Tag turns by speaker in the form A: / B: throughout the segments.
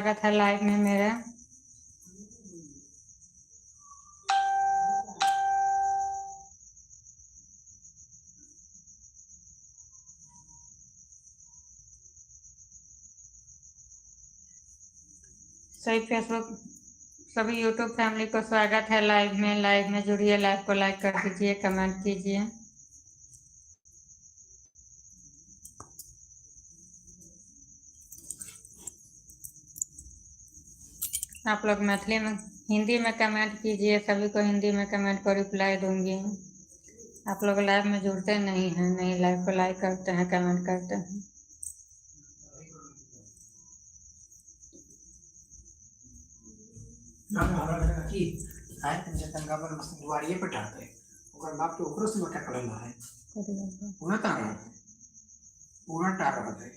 A: स्वागत है लाइव में मेरे। सभी फेसबुक सभी यूट्यूब फैमिली को स्वागत है लाइव में। लाइव में जुड़िए, लाइव को लाइक कर दीजिए, कमेंट कीजिए। आप लोग मैथिली में हिंदी में कमेंट कीजिए, सभी को हिंदी में कमेंट को रिप्लाई दूंगी। आप लोग लाइव में जुड़ते नहीं हैं, नहीं लाइव को लाइक करते हैं, कमेंट करते हैं।
B: की आय तनका पर दुआरिये पर टाड़ते ओकर बाप तो ओकरो से बड़का कलम है। पूरा टार रहल है, पूरा टार रहल है,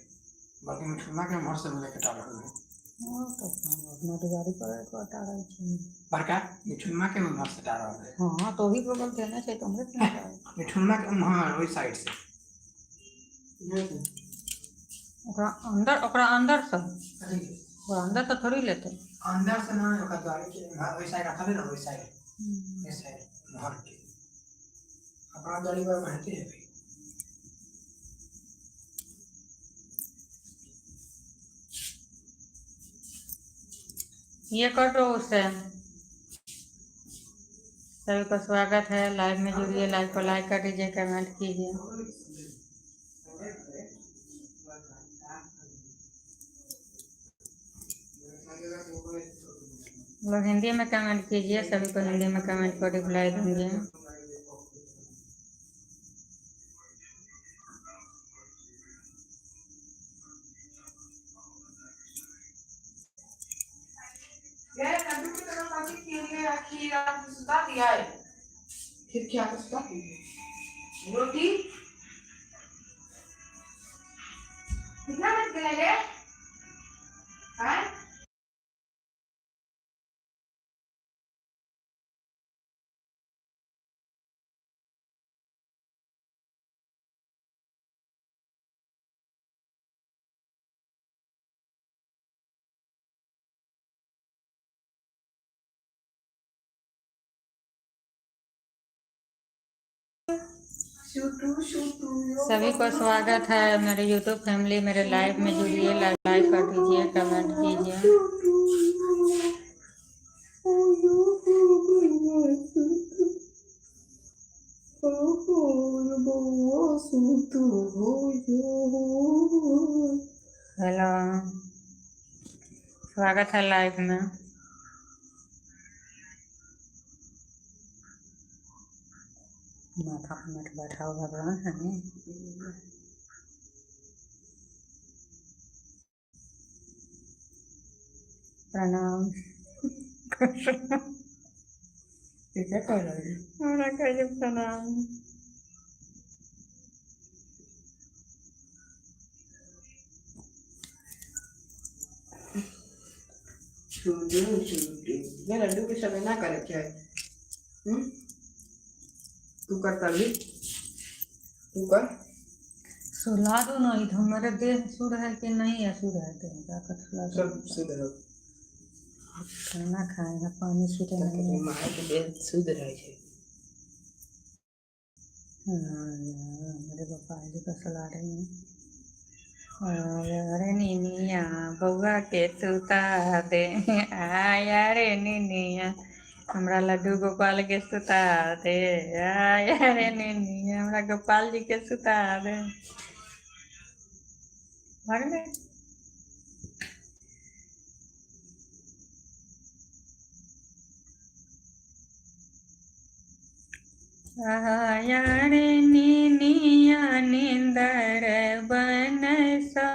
B: बल्कि मिठुना के उम्हर से लेके टार रहल है।
A: हाँ, तो अपना दुआरी पर टारल छै।
B: बड़का मिठुनमा के उम्हर से टार रहल है।
A: हाँ, तो भी बगल देने छै, तो हमरे
B: मिठुनमा के उम्हर ओहि साइड से
A: ओकरा अंदर, ओकरा अंदर से, ओकरा अंदर से थोड़ी लेते,
B: अंदर से ना, ओकरा दुआरी के ओहि साइड रखल है ना, ओहि साइड, ओहि साइड उम्हर के अपना दुआरी पर रहते है।
A: ये कर दो उसे। सभी को स्वागत है, लाइव में जुड़िए, लाइव को लाइक कर दीजिए, कमेंट कीजिए। लोग हिंदी में कमेंट कीजिए, सभी को हिंदी में कमेंट को रिप्लाई दूंगी।
B: फिर क्या रोटी
C: कितना बज गया रे? हाँ?
A: सभी को स्वागत है मेरे यूट्यूब फैमिली, मेरे लाइव में जुड़िए, लाइक कर दीजिए, कमेंट कीजिए। हेलो, स्वागत है लाइव में। माथा पर मत बैठाओ भगवान है। प्रणाम।
B: क्या कह रही है?
A: हमरा कहियो प्रणाम।
C: लड्डू के समय ना करे क्या? तू कर तभी तू कर।
A: सुला दो ना, इधर हमारे देह सुर है कि नहीं है? सुर है तो सुला
C: सब शुद्ध रहो।
A: खाना खाए है, पानी छीटे नहीं।
C: माय के देह शुद्ध रहे छै।
A: मेरे गोपाल जी को सुला रही हूँ। अरे निनिया बउआ के सुता दे, आया रे निनिया हमरा लड्डू गोपाल के सुता दे, आया रे निनिया हमरा गोपाल जी के सुता दे। भगले आया रे निनिया निंदर बनसा,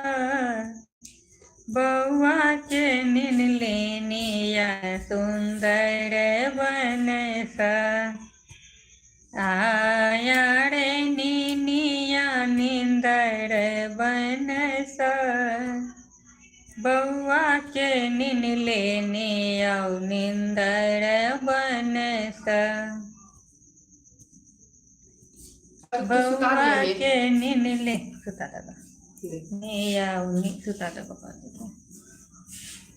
A: बउआ के निन लेनिया सुंदर बनसा। आया रे निनिया निंदर बनसा, बउआ के निन लेनिया निंदर बनसा। बउआ के निन ले सुता दबा। सुता दबा।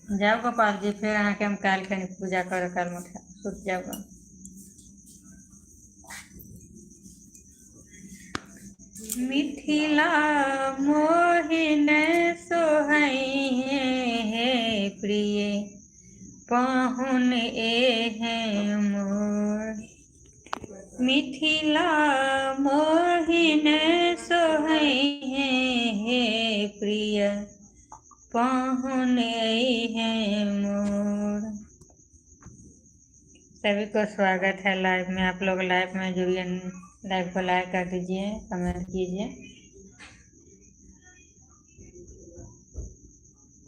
A: जाउ गोपाल जी, फेर अहाँके हम काल्हि कनि पूजा करऽ कालमे उठायब। सुति जाउ गऽ। मिथिला मोहिन सोहैये हे प्रिय पाहुन एहे मोर। मिथिला मोहिन सोहैये हे प्रिय पाहुन एहे मोर। सभी को स्वागत है लाइव में। आप लोग लाइव में जुड़िए, लाइव को लाइक कर दीजिए, कमेंट कीजिए।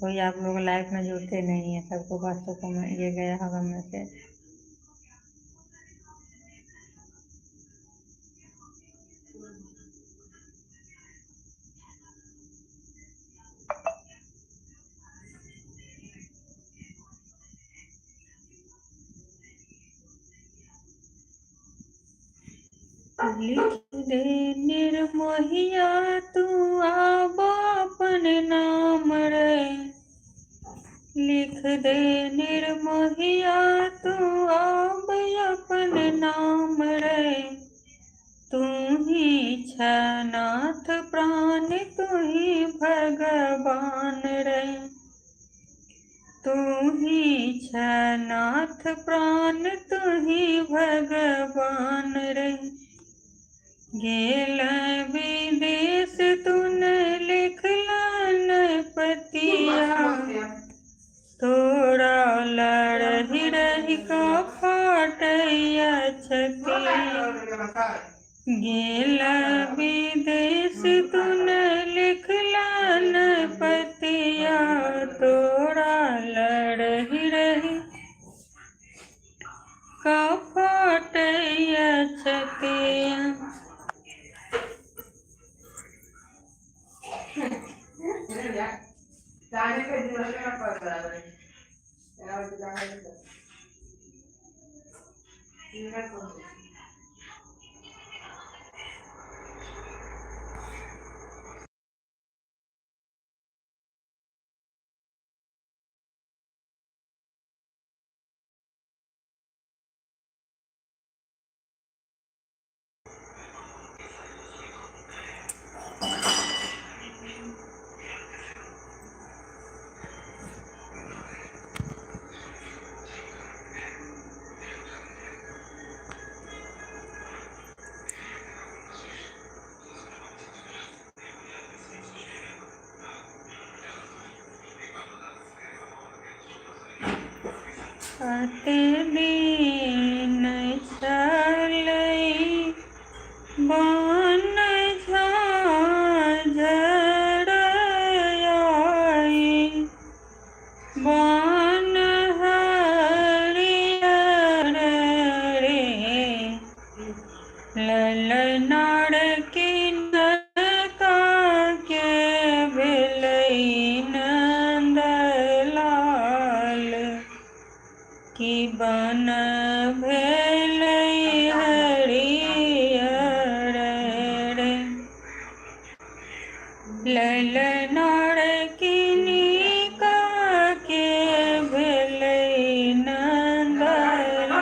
A: कोई आप लोग लाइव में जुड़ते नहीं है, सबको पास तो कमेंट ये गया होगा मैसेज। लिख दे निर्मोहिया तू आब अपन नाम रे। लिख दे निर्मोहिया तू आब अपन नाम रे। तू ही छनाथ प्राण तू ही भगवान रे। तू ही छनाथ प्राण तू ही भगवान रे। गेल विदेश तूने लिखला न पतिया, तोरा लड़ही रही का फाटैया छतिया। गेल विदेश तूने लिखला न पतिया, तोरा लड़ही रही का फाटैया छतिया। अते दिन छलै बन झाझर आई, बन हरियर रे। ललनार किनका के भेलै नंदलाल, कि बन भेलै हरियर रे। ललनार किनका के भेलै नंदलाल,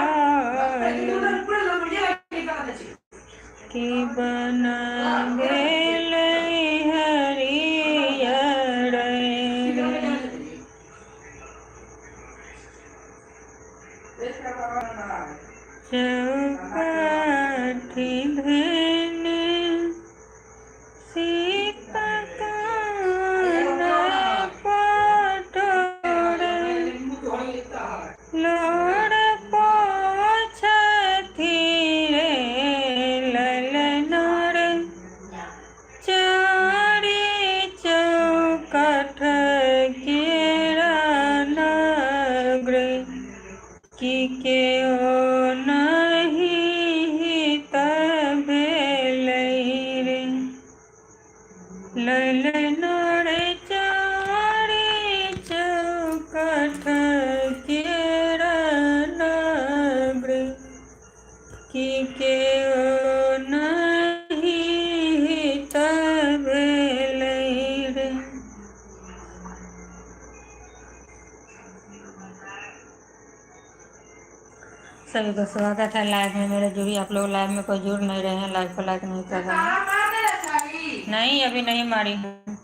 A: कि बन भेलै हरियर रे। चौकाठी धेने सीता कान पटोरे, लोर पोछथि रे। ललनार चारि चौकठ केरा नगर, कि केओ नहि हित भेलै रे। ललनार चारि चौकठ केरा नगर, कि केओ नहि हित भेलै रे। सभी को स्वागत है लाइव में मेरे। जुड़ी आप लोग लाइव में, कोई जुड़ नहीं रहे हैं, लाइव को लाइक नहीं कर रहे हैं।
C: ताला मार देना चाहिए।
A: नहीं, अभी नहीं मारी हूँ।